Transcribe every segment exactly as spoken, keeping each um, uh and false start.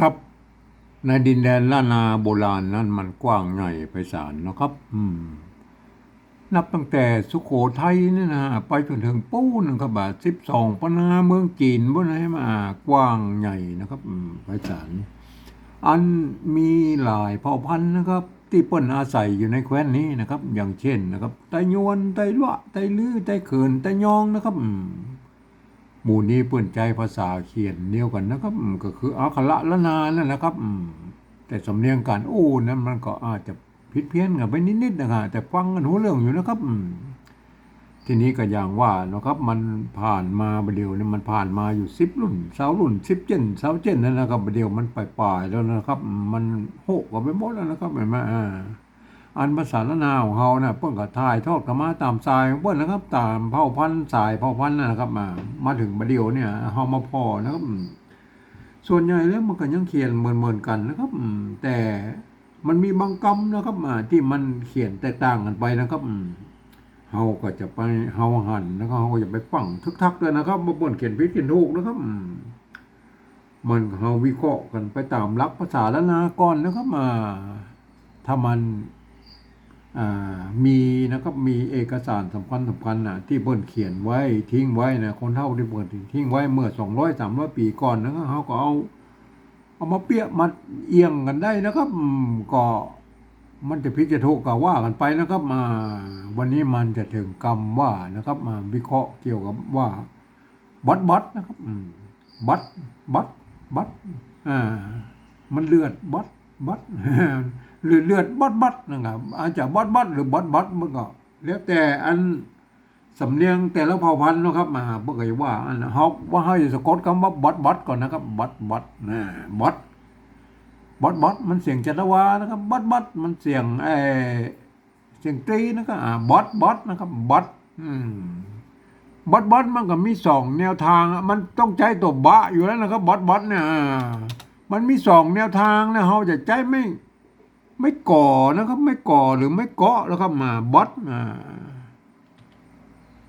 ครับ ในดินแดนล้านนาโบราณนั้นมันกว้างใหญ่ไพศาลนะครับ อืม นับตั้งแต่สุโขทัยนี่นะ ไปจนเถิงปู๊นนะครับ อ่า สิบสองปันนาเมืองจีนปู๊นนะ มากว้างใหญ่นะครับ อืม ไพศาล อันมีหลายเผ่าพันธุ์นะครับ ตี้เปิ้นอาศัยอยู่ในแคว้นนี้นะครับ อย่างเช่นนะครับ ไตยวน ไตลัว ไตลื้อ ไตเขิน ไตยองนะครับ อืม หมู่นี้เปิ้นใจ๊ภาษาเขียนเดียวกั๋นนะครับ อืม ก็คืออักขระล้านนานั่นนะครับ อืม แต่สำเนียงก๋านอู้นั้นมันก็อาจจะผิดเพี้ยนกั๋นไปนิดๆ นะครับ แต่ฟังกั๋นฮู้เรื่องอยู่นะครับ อืม ทีนี้ก็อย่างว่านะครับ มันผ่านมาบ่าเดี่ยวนี้ มันผ่านมาอยู่สิบรุ่น ซาวรุ่น สิบเจ้น ซาวเจ้นนั่นนะครับ บ่าเดี่ยวมันป่ายๆ แล้วนะครับ อืม มันโฮะกั๋นไปหมดแล้วนะครับ หันก่อ อ่า อันภาษาล้านนาของเฮาน่ะ เปิ้นก็ถ่ายทอดกั๋นมาต๋ามสายของเปิ้นนะครับ ต๋ามเผ่าพันธุ์ สายเผ่าพันธุ์นั่นนะครับ มา มาเถิงบ่าเดี่ยวเนี่ย เฮามาผ่อนะครับ อืม ส่วนใหญ่แล้วมันก็ยังเขียนเหมือนๆ กั๋นนะครับ อืม แต่มันมีบางกำนะครับ อ่า ตี้มันเขียนแตกต่างกั๋นไปนะครับ อืม เฮาก็จะไป เฮาหันนะครับ เฮาก็จะไปฟั่งทึกทักเลยนะครับ ว่าเปิ้นเขียนผิดเขียนถูกนะครับ อืม มัน เฮาวิเคราะห์กั๋นไปต๋ามหลักภาษาล้านนาก่อนนะครับ อ่า ถ้ามัน อ่า มีนะครับ มีเอกสารสำคัญสำคัญน่ะ ตี้เปิ้นเขียนไว้ ทิ้งไว้นะ คนเฒ่าตี้เปิ้นทิ้งไว้เมื่อสองร้อยสามร้อยปี๋ก่อนนะครับ เฮาก็เอา เอามาเปียะมาเอี่ยงกั๋นได้นะครับ อืม ก็มันจะผิดจะถูกก็ว่ากั๋นไปนะครับ อ่า วันนี้มันจะเถิงกำว่านะครับ มาวิเคราะห์เกี่ยวกับว่า บอดบอดนะครับ อืม บอด บอด บอด อ่า มันเลือดบอด บอด เลือด เลือดบอดบอดนะครับ อาจจะบอดบอดหรือบอดบอด มันก็แล้วแต่อันสำเนียงแต่ละเผ่าพันธุ์นะครับ อ่า เปิ้นก็จะว่าอัน เฮา ว่าเฮาจะสะกดกำว่าบอดบอดก่อนนะครับ บอดบอด นะ บอด บอดบอด มันเสียงจัตวานะครับ บอดบอด มันเสียง เอ่อ เสียงตรีนะครับ อ่า บอดบอดนะครับ บอด อืม บอดบอดมันก็มีสองแนวทางอะ มันต้องใจ๊ตั๋วบะอยู่แล้วนะครับ บอดบอดเนี่ย อ่า มันมีสองแนวทางนะ เฮาจะใจ๊ไม้ ไม้ก๋อนะครับ ไม้ก๋อหรือไม้เกาะนะครับ มา บอด อ่า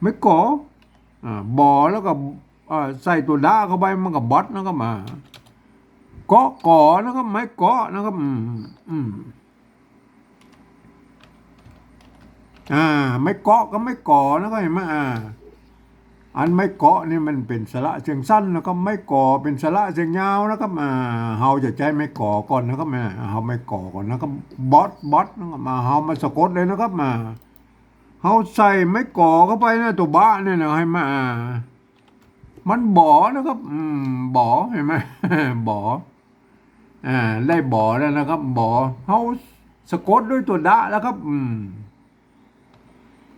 ไม้ก๋อ อ่า บอ แล้วก็ อ่า ใส่ตั๋วดะเข้าไป มันก็บอดนะครับ มา เกาะก๋อนะครับ ไม้เกาะนะครับ อืม อืม อ่า ไม้เกาะกับไม้ก๋อนะครับ หันก่อ อ่า อันไม้เกาะนี่มันเป๋นสระเสียงสั้นนะครับ ไม้ก๋อเป๋นสระเสียงยาวนะครับ อ่า เฮาจะใจ๊ไม้ก๋อก่อนนะครับ อ่า เฮาไม้ก๋อก่อนนะครับ บอด บอดนะครับ มา เฮามาสะกดเลยนะครับ มา เฮาใส่ไม้ก๋อเข้าไปนะ ตั๋วบะเนี่ยนะ หันก่อ อ่า มันบอนะครับ อืม บอ หันก่อ บอ อ่า ได้บอแล้วนะครับ บอ เฮาสะกดด้วยตั๋วดะแล้วครับ อืม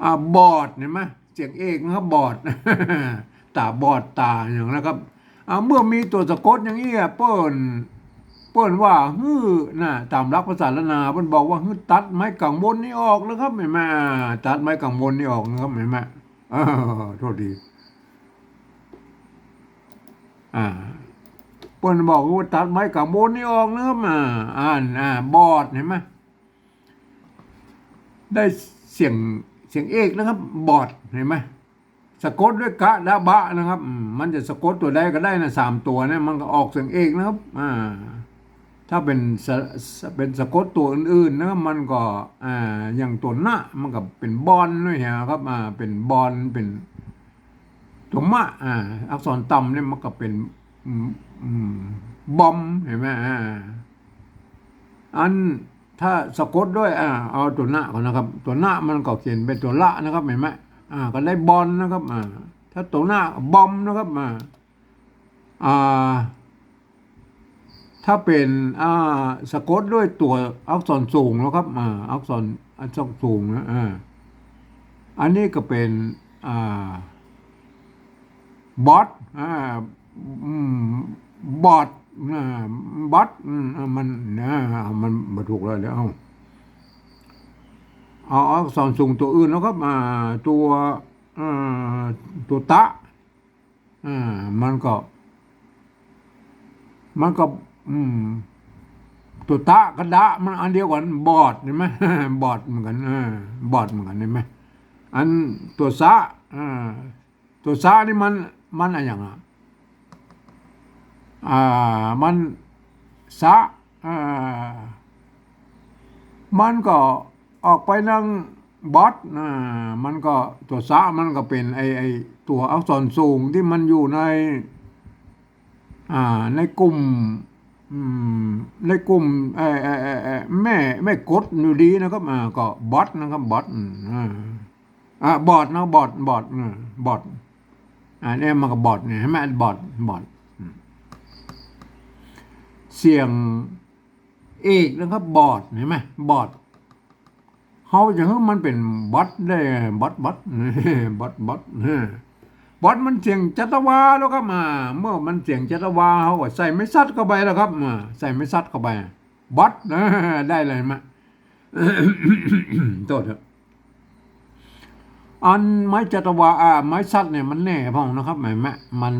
อ่า บอด หันก่อ เสียงเอกนะครับ บอด ต๋าบอดต๋าหยังนะครับ อ่า เมื่อมีตั๋วสะกดอย่างอี้อะ เปิ้น เปิ้นว่าหื้อนะ ต๋ามหลักภาษาล้านนา เปิ้นบอกว่าหื้อตัดไม้กังวลนี้ออกนะครับ หันก่อ อ่า ตัดไม้กังวลนี้ออกนะครับ หันก่อ เออ โทษที อ่า เปิ้นบอกว่าตัดไม้กังวลนี้ออกนะครับ อ่า อ่าน อ่า บอด หันก่อ ได้เสียง เสียงเอกนะครับ บอด หันก่อ สะกดด้วยกะดะบะนะครับ อืม มันจะสะกดตั๋วใดก็ได้นะ สามตั๋วเนี่ย มันก็ออกเสียงเอกนะครับ อ่า ถ้าเป๋นสะ เป๋นสะกดตั๋วอื่นๆ นะครับ มันก็ อ่า อย่างตั๋วนะ มันก็เป๋นบอนด้วยนะครับ อ่า เป๋นบอน เป๋นตั๋วมะ อ่า อักษรต่ำเนี่ยมันก็เป๋น อืม อืม บอม หันก่อ อ่า อันถ้าสะกดด้วย อ่า เอาตั๋วนะก่อนนะครับ ตั๋วนะมันก็เขียนเป๋นตั๋วละนะครับ หันก่อ อ่า ก็ได้บอนนะครับ อ่า ถ้าตั๋วนะบอมนะครับ อ่า อ่า ถ้าเป๋น อ่า สะกดด้วยตั๋วอักษรสูงนะครับ อ่า อักษร อักษรสูงนะ อ่า อันนี้ก็เป๋น อ่า บอด อ่า อืม บอด อ่า บอด อืม อ่า มัน นะ มันบ่ถูกแล้ว เดี๋ยว เอา เอาอักษรสูงตั๋วอื่นนะครับ อ่า ตั๋ว อ่า ตั๋วตะ อ่า มันก็ มันก็ อืม ตั๋วตะกับดะมันอันเดียวกั๋น บอด หันก่อ บอดเหมือนกั๋น เออ บอดเหมือนกั๋น หันก่อ อันตั๋วสะ อ่า ตั๋วสะนี่มัน มันอะหยังอะ อ่า มัน สะ อ่า มันก็ออกไปดัง บอท อ่า มันก็ตั๋วสะมันก็เป๋นไอ้ ไอ้ตั๋วอักษรสูงตี้มันอยู่ใน อ่า ในกลุ่ม อืม ในกลุ่ม เอ่อ เอ่อ เอ่อ เอ่อ แม่ แม่กฎอยู่ดีนะครับ อ่า ก็บอทนะครับ บอท อืม อ่า อ่า บอทนะ บอท บอท อืม บอท อ่า เนี่ยมันก็บอทเนี่ย หันก่ะ บอท บอท อืม เสียงเอกนะครับ บอท หันก่ะ บอท เฮาจะหื้อมันเป๋นบอทได้ บอท บอท บอท บอท บอทมันเสียงจัตวาแล้วครับ อ่า เมื่อมันเสียงจัตวา เฮาก็ใส่ไม้สัตว์เข้าไปแล้วครับ อ่า ใส่ไม้สัตว์เข้าไป บอท ได้เลย หันก่ะ โต้ษครับ อันไม้จัตวา อ่า ไม้สัตว์เนี่ยมันแน่พ่องนะครับ หันก่ะ มัน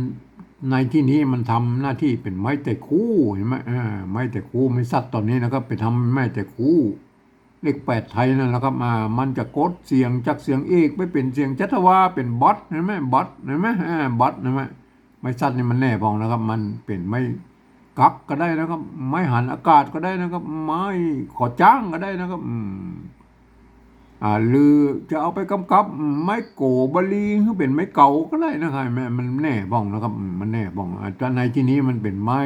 ในตี้นี้มันทำหน้าตี้เป๋นไม้ไตรคู่ หันก่ะ อ่า ไม้ไตรคู่ ไม้สัตว์ต๋อนนี้นะครับ ไปทำไม้ไตรคู่ เลขแปดไทยนั่นแหละครับ อ่า มันจะกดเสียงจากเสียงเอกไปเป๋นเสียงจัตวา เป๋นบอท หันก่ะ บอท หันก่ะ อ่า บอท หันก่ะ ไม้สัตว์นี่มันแน่พ่องนะครับ มันเป๋นไม้กั๊กก็ได้นะครับ ไม้หันอากาศก็ได้นะครับ ไม้ขอจ้างก็ได้นะครับ อืม อ่า หรือจะเอาไปกำกับไม้โกบาลี หื้อเป๋นไม้เก๋าก็ได้นะครับ หันก่ะ มันแน่พ่องนะครับ อืม มันแน่พ่อง อ่า ในตี้นี้มันเป๋นไม้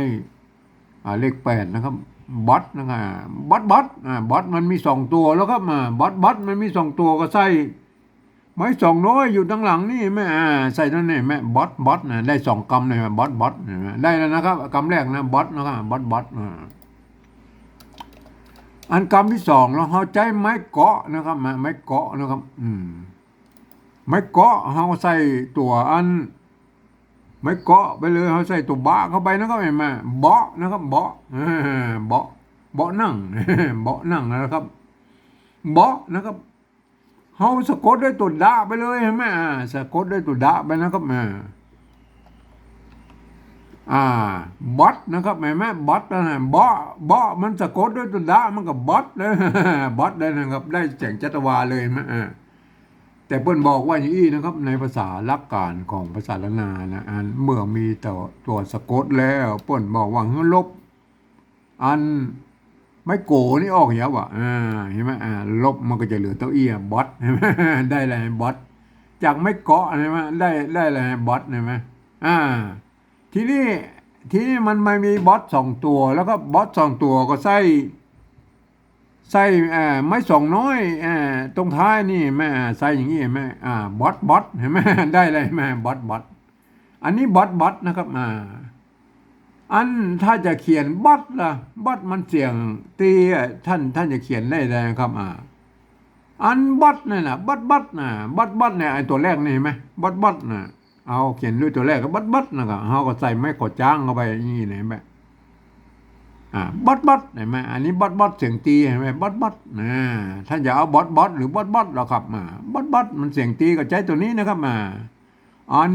อ่า เลขแปดนะครับ บอทนะครับ บอท บอท อ่า บอทมันมีสองตั๋วแล้วครับ อ่า บอท บอทมันมีสองตั๋ว ก็ใส่ไม้สองน้อยอยู่ตังหลังนี่ หันก่ะ อ่า ใส่ตรงนี้ หันก่ะ บอท บอท นะ ได้สองกำเลย บอท บอท หันก่ะ ได้แล้วนะครับ กำแรกนะ บอท นะครับ บอท บอท อ่า อันกำตี้สองแล้วเฮาใจ๊ไม้เกาะนะครับ ไม้ ไม้เกาะนะครับ อืม ไม้เกาะเฮาใส่ตั๋วอัน ไม้เกาะไปเลย เฮาใส่ตั๋วบะเข้าไปนะครับ หันก่ะ เบาะนะครับ เบาะ เบาะ เบาะนั่ง เบาะนั่งนะครับ เบาะนะครับ เฮาสะกดด้วยตั๋วดะไปเลย หันก่ะ อ่า สะกดด้วยตั๋วดะไปนะครับ อ่า อ่า บอทนะครับ หันก่ะ บอทนะ เบาะ เบาะมันสะกดด้วยตั๋วดะ มันก็บอทเลย บอทเลยนะครับ ได้เสียงจัตวาเลย หันก่ะ อ่า แต่เปิ้นบอกว่าอย่างอี้นะครับ ในภาษาหลักการของภาษาล้านนานะ อันเมื่อมีตั๋ว ตั๋วสะกดแล้ว เปิ้นบอกว่าหื้อลบ อันไม้โกนี่ออกเหียว่ะ อ่า หันก่ะ อ่า ลบมันก็จะเหลือเต้าอี้ บอท หันก่ะ ได้แล้ว บอท จากไม้เกาะ หันก่ะ ได้ ได้แล้ว บอท หันก่ะ อ่า ทีนี้ ทีนี้มันมามีบอทสองตั๋ว แล้วก็บอทสองตั๋วก็ใส่ ใส่ เอ่อ ไม้สองน้อย เอ่อ ตรงท้ายนี่ หันก่ะ ใส่อย่างนี้ หันก่ะ อ่า บอท บอท หันก่ะ ได้เลย หันก่ะ บอท บอท อันนี้บอท บอท นะครับ อ่า อันถ้าจะเขียนบอทล่ะ บอทมันเสียงตี้ ท่าน ท่านจะเขียนได้เลยนะครับ อ่า อันบอทนี่นะ บอท บอท นะ บอท บอท เนี่ย ไอ้ตั๋วแรกนี่หันก่ะ บอท บอท นะ เอาเขียนด้วยตั๋วแรกก็บอท บอท นะครับ เฮาก็ใส่ไม้ขอจ้างเข้าไปอย่างนี้นะ หันก่ะ อ่า บอท บอท หันก่ะ อันนี้บอท บอท เสียงตี้ หันก่ะ บอท บอท นะ ท่านจะเอาบอท บอท หรือบอท บอท ล่ะครับ อ่า บอท บอท มันเสียงตี้ก็ใจ๊ตั๋วนี้นะครับ อ่า อัน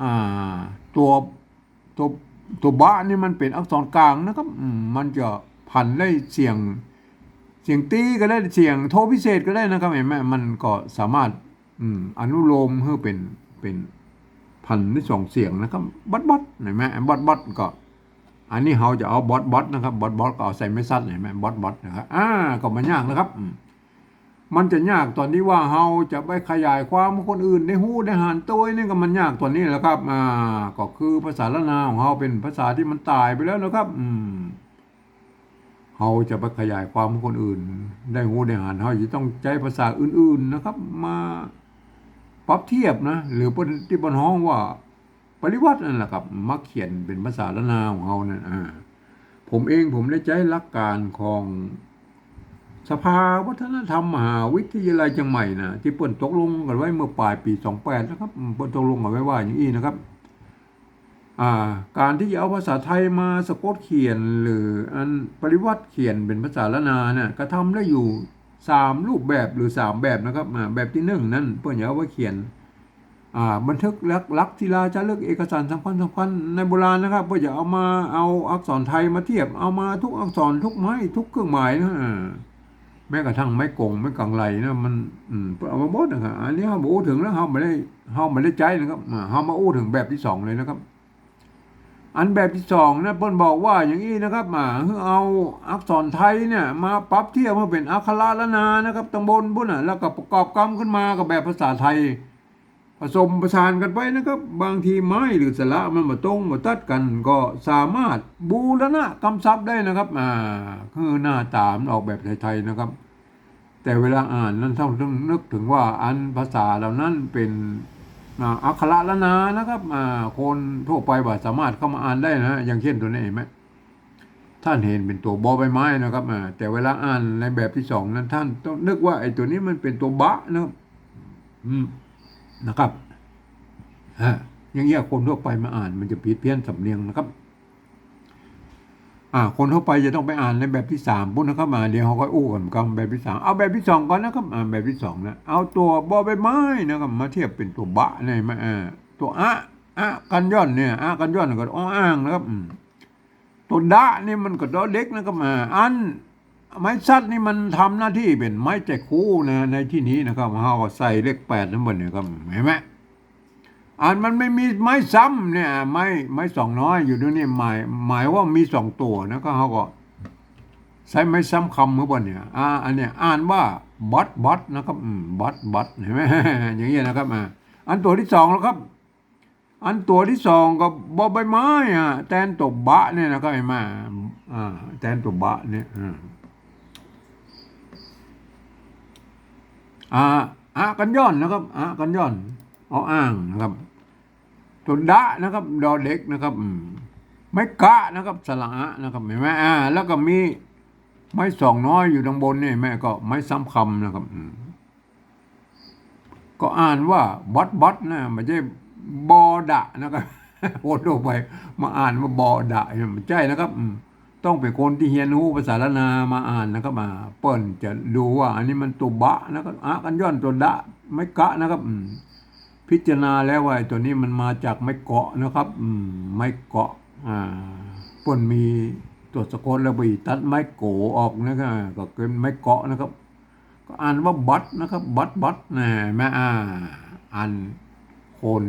อ่า ตั๋ว ตั๋ว ตั๋วบะนี่มันเป๋นอักษรกลางนะครับ อืม มันจะผันได้เสียง เสียงตี้ก็ได้ เสียงโทพิเศษก็ได้นะครับ หันก่ะ มันก็สามารถ อืม อนุโลมหื้อเป๋น เป๋นผันได้สองเสียงนะครับ บอท บอท หันก่ะ บอท บอท ก็ อันนี้เฮาจะเอาบอท บอท นะครับ บอท บอท ก็เอาใส่ไม้สัตว์ หันก่ะ บอท บอท นะครับ อ่า ก็บ่ยากนะครับ อืม มันจะยากต๋อนตี้ว่าเฮาจะไปขยายความหื้อคนอื่นได้ฮู้ได้หันโตยนี่ก็มันยากต๋อนนี้แหละครับ อ่า ก็คือภาษาล้านนาของเฮาเป๋นภาษาตี้มันต๋ายไปแล้วนะครับ อืม เฮาจะไปขยายความหื้อคนอื่นได้ฮู้ได้หัน เฮาจะต้องใจ๊ภาษาอื่นๆ นะครับ มาปรับเทียบนะ หรือเปิ้น ตี้เปิ้นฮ้องว่า ปริวัตินั่นแหละครับ มาเขียนเป๋นภาษาล้านนาของเฮานั่น อ่า ผมเองผมได้ใจ๊หลักการของสภาวัฒนธรรมมหาวิทยาลัยเชียงใหม่นะ ตี้เปิ้นตกลงกั๋นไว้เมื่อป๋ายปี๋สองแปดนะครับ อืม เปิ้นตกลงกั๋นไว้ว่าอย่างอี้นะครับ อ่า ก๋านตี้จะเอาภาษาไทยมาสะกดเขียน หรืออันปริวัติเขียนเป๋นภาษาล้านนาเนี่ย กระทำได้อยู่สามรูปแบบหรือสามแบบนะครับ อ่า แบบตี้นึ่งนั้นเปิ้นจะเอาไว้เขียน อ่า บันทึกหลัก หลักศิลาจารึกเอกสารสำคัญสำคัญในโบราณนะครับ เปิ้นจะเอามา เอาอักษรไทยมาเทียบ เอามาทุกอักษร ทุกไม้ ทุกเครื่องหมายนะ อ่า แม้กระทั่งไม้กง ไม้กังไหลนะ มัน อืม เอามาหมดนะครับ อันนี้เฮาบ่อู้เถิงแล้ว เฮาบ่ได้ เฮาบ่ได้ใจ๊นะครับ อ่า เฮามาอู้เถิงแบบตี้สองเลยนะครับ อันแบบตี้สองนะ เปิ้นบอกว่าอย่างอี้นะครับ อ่า หื้อเอาอักษรไทยเนี่ยมาปรับเทียบหื้อเป๋นอักขระล้านนานะครับ ตังบนปุ้นน่ะ แล้วก็ประกอบกำขึ้นมากับแบบภาษาไทย ผสมผสานกั๋นไปนะครับ บางทีไม้หรือสระมันบ่ตรงบ่ตัดกั๋น ก็สามารถบูรณะกำศัพท์ได้นะครับ อ่า หื้อหน้าต๋ามันออกแบบไทยๆ นะครับ แต่เวลาอ่านนั้นต้องนึกเถิงว่าอันภาษาเหล่านั้นเป๋น อ่า อักขระล้านนานะครับ อ่า คนทั่วไปบ่สามารถเข้ามาอ่านได้นะ อย่างเช่นตั๋วนี้หันก่อ ท่านหันเป๋นตั๋วบอใบไม้นะครับ อ่า แต่เวลาอ่านในแบบตี้สองนั้น ท่านต้องนึกว่าไอ้ตั๋วนี้มันเป๋นตั๋วบะนะครับ อืม นะครับ อ่า อย่างเงี้ยคนทั่วไปมาอ่านมันจะผิดเพี้ยนสำเนียงนะครับ อ่า คนทั่วไปจะต้องไปอ่านในแบบตี้สามปุ้นนะครับ อ่า เดี๋ยวเฮาก็อู้กั๋นกับแบบตี้สาม เอาแบบตี้สองก่อนนะครับ อ่า แบบตี้สองนะ เอาตั๋วบอใบไม้นะครับ มาเทียบเป๋นตั๋วบะได้ไหม อ่า ตั๋วอะ อะกัญญอนเนี่ย อะกัญญอนก็ออ่างนะครับ อืม ตั๋วดะนี่มันก็ดอเด็กนะครับ อ่า อันไม้สัตว์นี่มันทำหน้าตี้เป๋นไม้จั๊กคู้นะ ในตี้นี้นะครับ เฮาก็ใส่เลขแปดนั้นบ่เนี่ยครับ หันก่อ อันมันไม่มีไม้ซ้ำเนี่ย ไม้ ไม้สองน้อยอยู่ตรงนี้ หมาย หมายว่ามีสองตั๋วนะ ก็เฮาก็ใส่ไม้ซ้ำกำหื้อบ่เนี่ย อ่า อันเนี้ยอ่านว่าบอดบอดนะครับ อืม บอดบอด หันก่อ อย่างเงี้ยนะครับ อ่า อันตั๋วตี้สองแล้วครับ อันตั๋วตี้สองก็บอใบไม้อะ แตนตั๋วบะเนี่ยนะครับ หันก่อ อ่า แตนตั๋วบะเนี่ย อ่า อ่า อะกัญญอนนะครับ อะกัญญอน ออ่างนะครับ ตั๋วดะนะครับ ดอเด็กนะครับ อืม ไม้กะนะครับ สระอะนะครับ หันก่อ อ่า แล้วก็มีไม้สองน้อยอยู่ตังบนนี่ หันก่อ ไม้ซ้ำกำนะครับ อืม ก็อ่านว่าบอดบอดนะ บ่ใจ้บอดะนะครับ คนทั่วไปมาอ่านว่าบอดะเนี่ย บ่ใจ้นะครับ อืม ต้องเป๋นคนตี้เฮียนฮู้ภาษาล้านนามาอ่านนะครับ อ่า เปิ้นจะดูว่าอันนี้มันตั๋วบะนะครับ อะกัญญอนตั๋วดะ ไม้กะนะครับ อืม พิจารณาแล้วว่าไอ้ตั๋วนี้มันมาจากไม้เกาะนะครับ อืม ไม้เกาะ อ่า เปิ้นมีตั๋วสะกดแล้วไปตัดไม้โกออกนะครับ ก็เป๋นไม้เกาะนะครับ ก็อ่านว่าบอดนะครับ บอดบอด นะ หันก่อ อ่า อันคน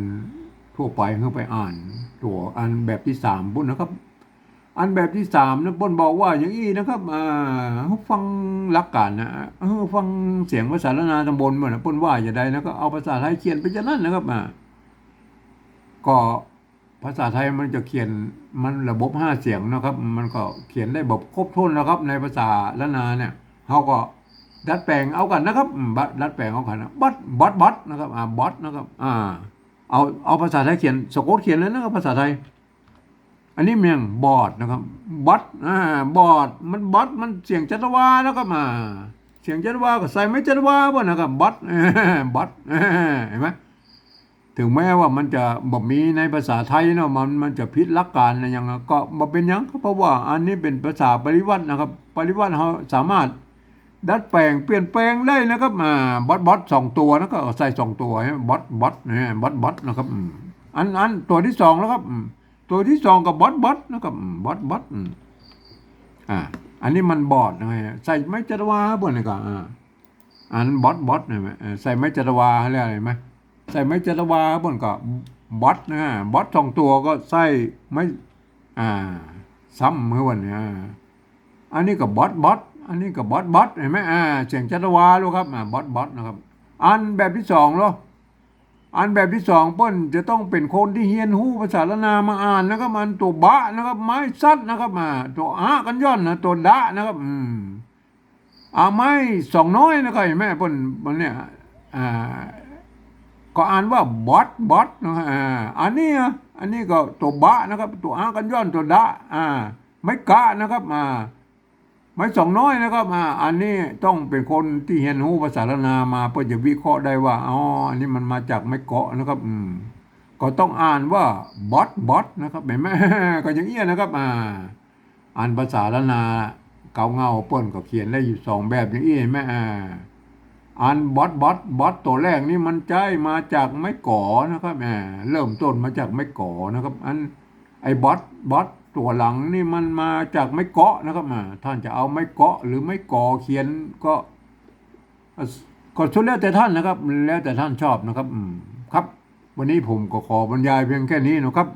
ทั่วไปหื้อไปอ่านตั๋วอันแบบตี้สามปุ้นนะครับ อันแบบตี้สามนะ เปิ้นบอกว่าอย่างอี้นะครับ อ่า หื้อฟังหลักการนะ หื้อฟังเสียงภาษาล้านนาตังบนปุ้นนะ เปิ้นว่าจะใดนะ ก็เอาภาษาไทยเขียนไปจะนั้นนะครับ อ่า ก็ ภาษาไทยมันจะเขียน มันระบบห้าเสียงนะครับ มันก็เขียนได้แบบครบถ้วนนะครับ ในภาษาล้านนาเนี่ย เฮาก็ดัดแป๋งเอากั๋นนะครับ อืม บะ ดัดแป๋งเอากั๋นนะ บอด บอด บอดนะครับ อ่า บอดนะครับ อ่า เอา เอาภาษาไทยเขียน สะกดเขียนเลยนะครับ ภาษาไทย อันนี้มันหยัง บอดนะครับ บอด อ่า บอด มันบอด มันเสียงจัตวานะครับ อ่า เสียงจัตวาก็ใส่ไม้จัตวาบ่นะครับ บอด บอด หันก่อ เถิงแม้ว่ามันจะบ่มีในภาษาไทยเนาะ มัน มันจะผิดหลักการอะหยังอะ ก็บ่เป๋นหยังครับ เพราะว่าอันนี้เป๋นภาษาปริวรรตนะครับ ปริวรรตเฮาสามารถดัดแป๋งเปลี่ยนแป๋งได้นะครับ อ่า บอดบอดสองตั๋วนะ ก็ใส่สองตั๋ว บอดบอด เนี่ย บอดบอดนะครับ อืม อัน อันตั๋วตี้สองแล้วครับ อืม ตั๋วตี้สองก็บอดบอดนะครับ อืม บอดบอด อืม อ่า อันนี้มันบอดนะ ใส่ไม้จัตวาบ่เนี่ยก็ อ่า อันบอดบอดเนี่ย เอ่อ ใส่ไม้จัตวาแล้วหันก่อ ใส่ไม้จัตวาปุ้นก็บอดนะ บอดสองตั๋วก็ใส่ไม้ อ่า ซ้ำหื้อปุ้นเนี่ย อันนี้ก็บอดบอด อันนี้ก็บอดบอด หันก่อ อ่า เสียงจัตวาแล้วครับ อ่า บอดบอดนะครับ อันแบบตี้สองแล้ว อันแบบตี้สองเปิ้นจะต้องเป๋นคนตี้เฮียนฮู้ภาษาล้านนามาอ่านนะครับ อันตั๋วบะนะครับ ไม้สัตว์นะครับ อ่า ตั๋วอะกัญญอนนะ ตั๋วดะนะครับ อืม อ่า ไม้สองน้อยนะครับ หันก่อ เปิ้น มันเนี่ย อ่า ก็อ่านว่าบอดบอดนะครับ อ่า อันนี้อะ อันนี้ก็ตั๋วบะนะครับ ตั๋วอะกัญญอนตั๋วดะ อ่า ไม้กะนะครับ อ่า ไม้สองน้อยนะครับ อ่า อันนี้ต้องเป๋นคนตี้เฮียนฮู้ภาษาล้านนามา เปิ้นจะวิเคราะห์ได้ว่า อ๋อ อันนี้มันมาจากไม้เกาะนะครับ อืม ก็ต้องอ่านว่าบอดบอดนะครับ หันก่อ ก็อย่างเอี้ยนะครับ อ่า อันภาษาล้านนาเก่าเง่าเปิ้นก็เขียนได้อยู่สองแบบอย่างอี้ หันก่อ อ่า อันบอดบอด บอดตั๋วแรกนี่มันใจ๊มาจากไม้ก๋อนะครับ อ่า เริ่มต้นมาจากไม้ก๋อนะครับ อัน ไอ้บอดบอดตั๋วหลังนี่มันมาจากไม้เกาะนะครับ อ่า ท่านจะเอาไม้เกาะหรือไม้ก๋อเขียนก็ ก็สุดแล้วแต่ท่านนะครับ แล้วแต่ท่านชอบนะครับ อืม ครับ วันนี้ผมก็ขอบรรยายเพียงแค่นี้นะครับ